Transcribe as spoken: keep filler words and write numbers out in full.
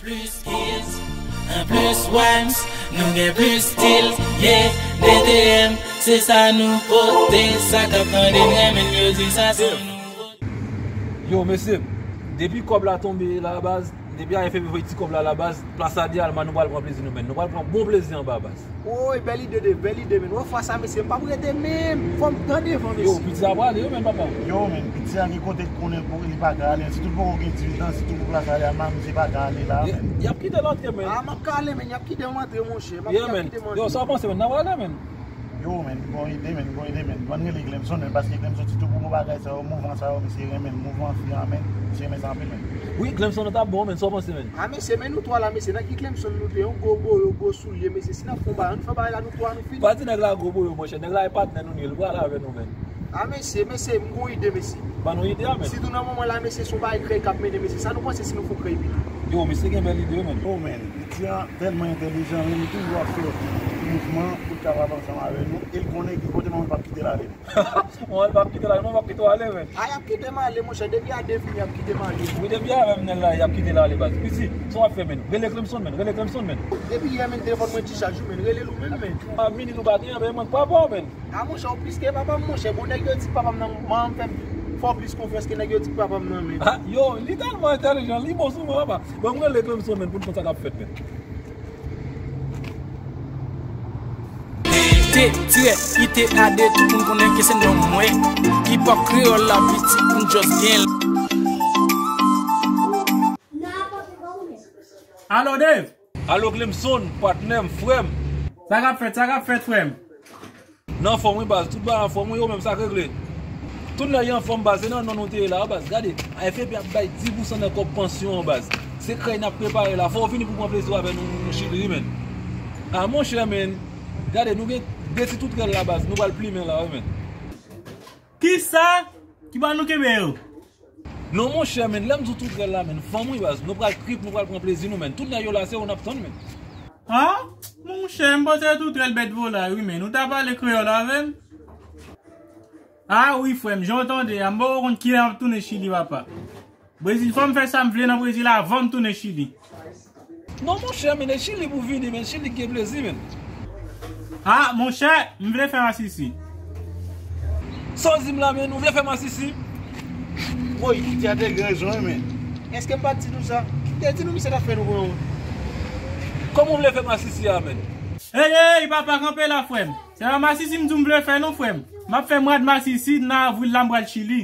Anplis hits, anplis rhymes, nou gen plis stil, yeah, D T M, se sa nou pote, sa k ap tande n renmen n, yo di sa se nouvote. Yo, mesye, depi kòb la tonbe la, baz, depi A F P voye ti kòb la, la, baz, Plas Adi Alma, nou pral pran plezi nou, menn. Nou pral pran bon plezi anba, baz. Woy, bèl ide, de bèl ide, menn. Wè fwa sa, mesye, m p ap rete menm. Fò m pran devan, mesye. Yo, piti a prale, wi, menn, papa. Yo, menn, piti a gen kote l konnen pou li pa ka ale. Si tout poko gen dizuit an, si tout pou Plas Adi Alma, misye pa ka ale la, menn. Y ap kite l antre, menn. A, m ap ka ale, menn. Y ap kite m antre, monchè. M ap kite m antre. Yo, sa w panse, menn? N a prale, menn. Yo, menn, gon ide, menn, gon ide, menn. Ann rele Glemson, menn, paske Glemson, sitou pou bon bagay sa yo, mouvman sa yo, misye renmen l. Mouvman fi an, menn, misye renmen sa anpil, menn. Wi, Glemson, nou t ap bon, menn, sa w panse, menn? A, mesye, men nou twa la, mesye, nan ki Glemson nou te, yon gwo boyo, gwo soulye, mesye, si n ap fè yon bagay, ann fè bagay la, nou twa, nou fini. Pa di nèg la gwo boyo, monchè, nèg la e patnè nou, li, li pral avè nou, menn. A, mesye, mesye, m gon ide, mesye. Ban nou ide a, menn. Sitou nan moman la, mesye, se yon bagay krèy k ap mennen, mesye, sa nou panse si nou fè yon krèy pito? Yo, misye gen bèl ide, menn. Yo, menn, piti an tèlman entèlijan, menn, li toujou ap fè mouvman pou l kapab ansanm avè nou, e l konnen ki kote manman l p ap kite l ale. Manman l p ap kite l ale, manman p ap kite w ale, menn. A, y ap kite m ale, monchè. Depi a defini, y ap kite m ale. Wi, depi avè m nèg la, y ap kite l ale, baz. Piti, sa w ap fè, menn? Rele Clemson, menn. Rele Clemson, menn. Depi yè, menn, telefòn mwen dichaj, wi, menn. Rele l ou menm, menn. A, minit ou pa genyen, menm mank papa w, menn. A, monchè, w plis ke papa m, monchè. Bon, nèg yo di k papa m nan, manman m fè m, fè w plis konfyans ke nèg yo di k papa m nan, menn. A, yo, li tèlman entèlijan, li bon sou mwen, papa. Ban m rele Clemson, menn, pou n konn sa k ap fèt, menn. T, tirè, I T, A D, tout moun konnen ke se non mwen. Hip hop kreyòl la, pitit, m just gen l. Alo, Dave! Alo, Clemson, patnè m, frè m. Sa k ap fèt, sa k ap fèt, frè m? Nan fòm wi baz, tout bagay anfòm wi, yo menm sa k regle. Tout nèg yo anfòm baz, se nan non nou te ye la wi baz. Gade, A F P ap bay dis pousan nan kòb pansyon an baz. Se krèy n ap prepare la, fò w vini pou pran plezi w avè nou, nou Chili wi menn. A monchè menn, gade nou gen de ti toutrèl la baz, nou pral plimen la wi menn. Kisa? Ki bò nou kenbe yo? Non monchè menn, lè m di w toutrèl la menn, fanm wi baz, nou pral trip, nou pral pran plezi nou menn. Tout nèg yo la se ou n ap tann menn. Ha? Monchè, m panse toutrèl bèt volay wi menn. Ou ta pale kreyòl avè m? A wi frè m, jan w tande a, m poko konn kilè m ap tounen Chili papa. Brezil, fò m fè sa m vle nan Brezil avan m tounen Chili. Non monchè, men e Chili pou vini, men Chili k gen plezi, men. A, monchè, m vle fè masisi. Sa w di m la, men, ou vle fè masisi? Woy, Tia te gen rezon, wi, men. Èske m pa t di nou sa? M te di nou misye t ap fè nou pran wont. Kòman w vle fè masisi a, men? Ey, ey, papa, kanpe la, frè m. Se pa masisi m di w m vle fè, non, frè m. M ap fè mwad masisi, nan avril la, m pral Chili.